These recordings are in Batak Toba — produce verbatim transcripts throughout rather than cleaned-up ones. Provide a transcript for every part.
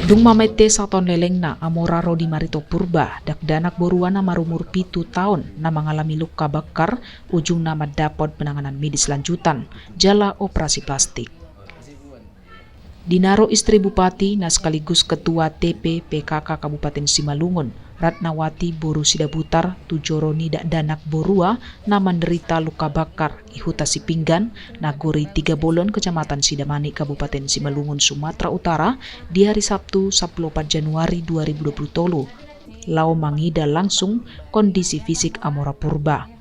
Dung mamete sataon lelengna, Amora ro di Marito Purba, dakdanak borua na marumur pitu taon, na mangalami luka bakar, ujungna mandapot penanganan medis lanjutan, jala operasi plastik. Di na ro istri Bupati, na sekaligus Ketua T P P K K Kabupaten Simalungun, Ratnawati boru Sidabutar, tu joro ni dakdanak borua na manderita luka bakar i Huta Sipinggan, nagori Tiga Bolon, Kecamatan Sidamani, Kabupaten Simalungun, Sumatera Utara, di ari Sabtu, sampulu opat Januari dua ribu dua pulu tolu, laho mangida langsung kondisi fisik Amora Purba.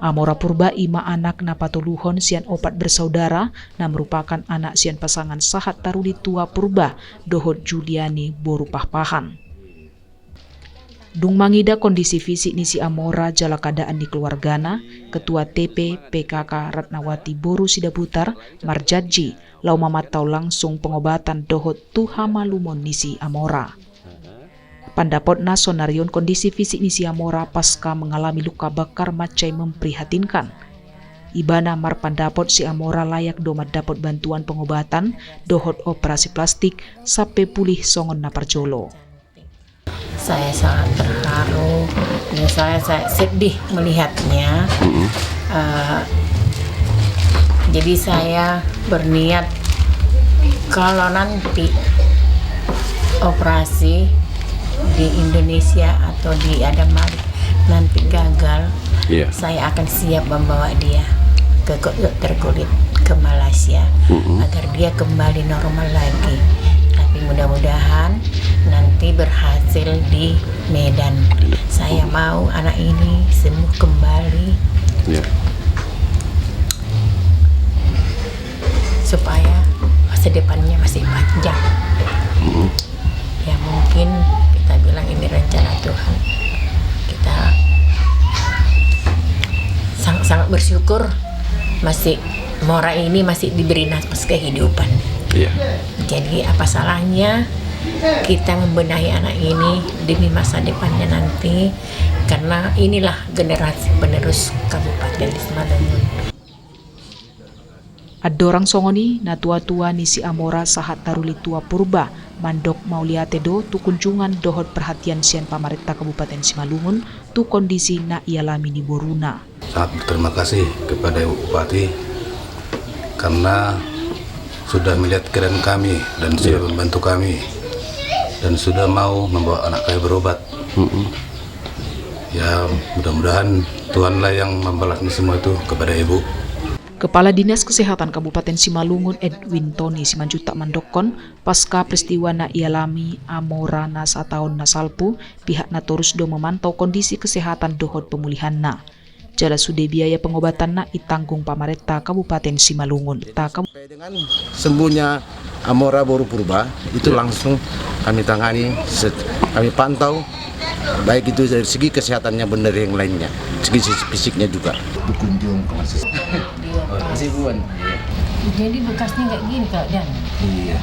Amora Purba i ma anak na patoluhon sian opat bersaudara, na merupakan anak sian pasangan Sahat Taruli Tua Purba dohot Juliani boru Pahpahan. Dung mangida kondisi fisik ni si Amora jala keadaan ni keluargana, Ketua T P P K K Ratnawati boru Sidabutar marjanji laho mamantau langsung pengobatan dohot tu hamalumon ni si Amora. Pandapotna, sonarion kondisi fisik ni si Amora pasca mengalami luka bakar mansai memprihatinkan. Ibana marpandapot si Amora layak do mandapot bantuan pengobatan dohot operasi plastik sampe pulih songon na parjolo. Saya sangat terharu dan saya, saya sedih melihatnya. Eh, jadi saya berniat kalau nanti operasi di Indonesia atau di Adam Malik nanti gagal, saya akan siap membawa dia ke dokter kulit ke Malaysia agar dia kembali normal lagi. Tapi mudah-mudahan nanti berhasil di Medan. Saya mau anak ini sembuh kembali. Supaya masa depannya masih panjang. Ya, mungkin kita bilang ini rencana Tuhan. Kita sangat-sangat bersyukur masih Mora ini masih diberi nafas kehidupan. Jadi apa salahnya kita membenahi anak ini demi masa depannya nanti, karena inilah generasi penerus Kabupaten Simalungun. Andorang songon i, natua-tua ni si Amora Sahat Taruli Tua Purba mandok mauliate do tu kunjungan dohot perhatian sian pamarenta Kabupaten Simalungun tu kondisi na ialami ni boruna. Sangat berterima kasih kepada Ibu Bupati karena sudah melihat keadaan kami dan sudah membantu kami dan sudah mau membawa anak kami berobat. Ya, mudah-mudahan Tuhanlah yang membalasnya semua itu kepada Ibu. Kepala Dinas Kesehatan Kabupaten Simalungun, Edwin Tony Simanjuntak, mandokkon, pasca peristiwa na ialami Amora na sataon na salpu, pihakna torus do memantau kondisi kesehatan dohot pemulihanna. Jala sude biaya pengobatanna itanggung pamarenta Kabupaten Simalungun. Sampai dengan sembuhnya Amora boru Purba itu langsung kami tangani, set-, kami pantau, baik itu dari segi kesehatannya maupun dari yang lainnya, segi fisiknya juga. Berkunjung ke Masih. Jadi bekasnya kayak gini, Kak, Dan? Iya.